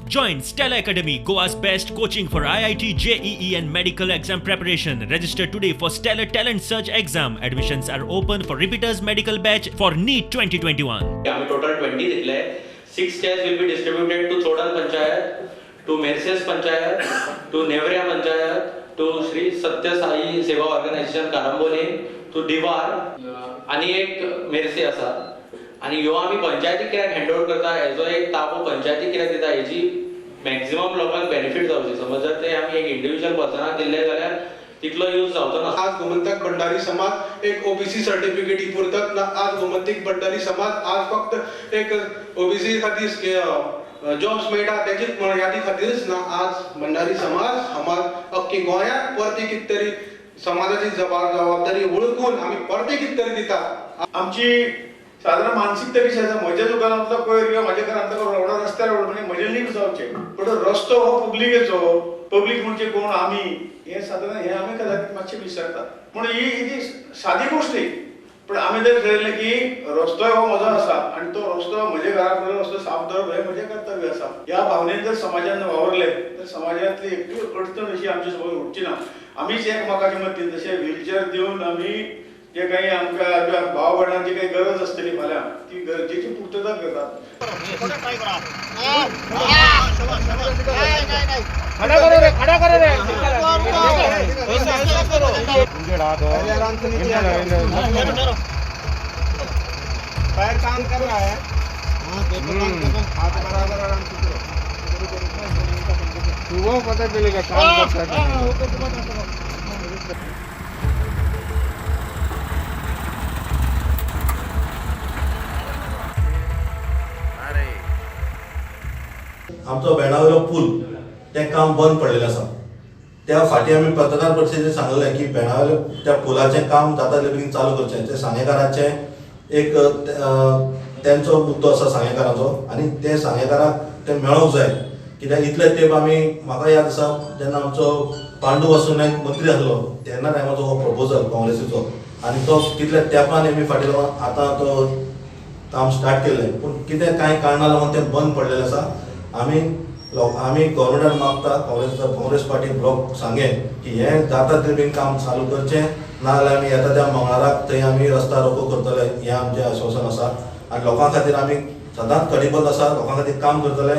Join Stella Academy, Goa's best coaching for IIT, JEE and medical exam preparation. Register today for Stellar Talent Search exam. Admissions are open for repeaters medical batch for NEET 2021. आम्ही total 20 दिले. 6 chairs will be distributed to Chodal panchayat, to Merces panchayat, to Nevrya panchayat, to Shri Satya Sai Seva organisation Carambolim, to Divar आनी एक मेर्से आसा. आनी ह्यो आमी पंचायती कित्याक हँड ओवर करता, हेजो एक ताबो पंचायती कित्याक दिता, हेजी मॅक्झिमम लोकांक बेनिफीट जावची. समज जर ते आमी एक इंडिविज्युअल पर्सनाक दिल्ले जाल्यार तितलो यूज जावचो ना. आज गोमंतक भंडारी समाज एक ओबीसी सर्टिफिकेटी पुरतात ना. आज गोमंतक भंडारी समाज आज फक्त एक ओबीसी खातीर जॉब्स मेळटा तेजी यादी खातीरच ना. आज भंडारी समाज समाज अख्खी गोंयांत परती कितें तरी समाजाची जबाबदारी वळखून आमी परते कितें तरी दितात. आमची साधारण मानसिकता कशी आसा, म्हज्या दुकानांतलो कोयर किंवा म्हज्या घरांतलो कोयर रोडा रस्त्यार उडोवप म्हणजे म्हजें लीक जावचें, पण रस्तो हो पब्लिकेचो. पब्लीक म्हणजे कोण आमी, हे साधारण हे आमी कदाचित मातशें विसरतात. म्हणून ही ही सादी गोश्ट ही, पण आमी जर ठरयलें की रस्तोय हो म्हजो आसा आनी तो रस्तो म्हज्या घरा कडेन रस्तो साफ दवरप हें म्हजें कर्तव्य आसा, ह्या भावनेन जर समाजान वावरले तर समाजांतली एकूय अडचण अशी आमच्या समोर उठची ना. आमीच एकमेकाच्या मतीन जशें व्हीलचेअर दिवन आमी जे काही आमकां भाव भयणांची काही गरज आसतली फाल्यां ती गरजेची पूर्तता करतात. खड़ा करो रे, खड़ा करो रे. पैर काम कर रहा है. हाथ बराबर आराम से करो. सुबह पता चलेगा काम करता है. आमचो बेणावयलो पूल तें काम बंद पडलेलें आसा. त्या फाटीं आमी पत्रकार परिशदेन सांगलें की बेणावयले त्या पुलाचें काम जाता तितले बेगीन चालू करचें. तें सांगेकाराचें एक तेंचो मुद्दो आसा सांगेकाराचो आनी ते सांगेकाराक तें मेळोंक जाय, कित्याक इतले तेंप आमी, म्हाका याद आसा जेन्ना आमचो पांडू वासू नायक मंत्री आसलो तेन्ना टायमाचो हो प्रपोजल काँग्रेसीचो आनी तो कितल्या तेंपान आमी फाटीं लागून आतां तो काम स्टार्ट केल्लें, पूण कितें कांय कारणां लागून तें बंद पडलेलें आसा. आमी गव्हर्मेंटान मागता काँग्रेस पार्टी ब्लॉक सांगें की हें जाता तितलें बेगीन काम चालू करचें, ना जाल्यार आमी येता त्या मंगळाराक थंय आमी रस्ता रोको करतले हें आमचें आश्वासन आसा. आनी लोकां खातीर आमी सदांच कटिबद्ध आसा, लोकां खातीर काम करतले.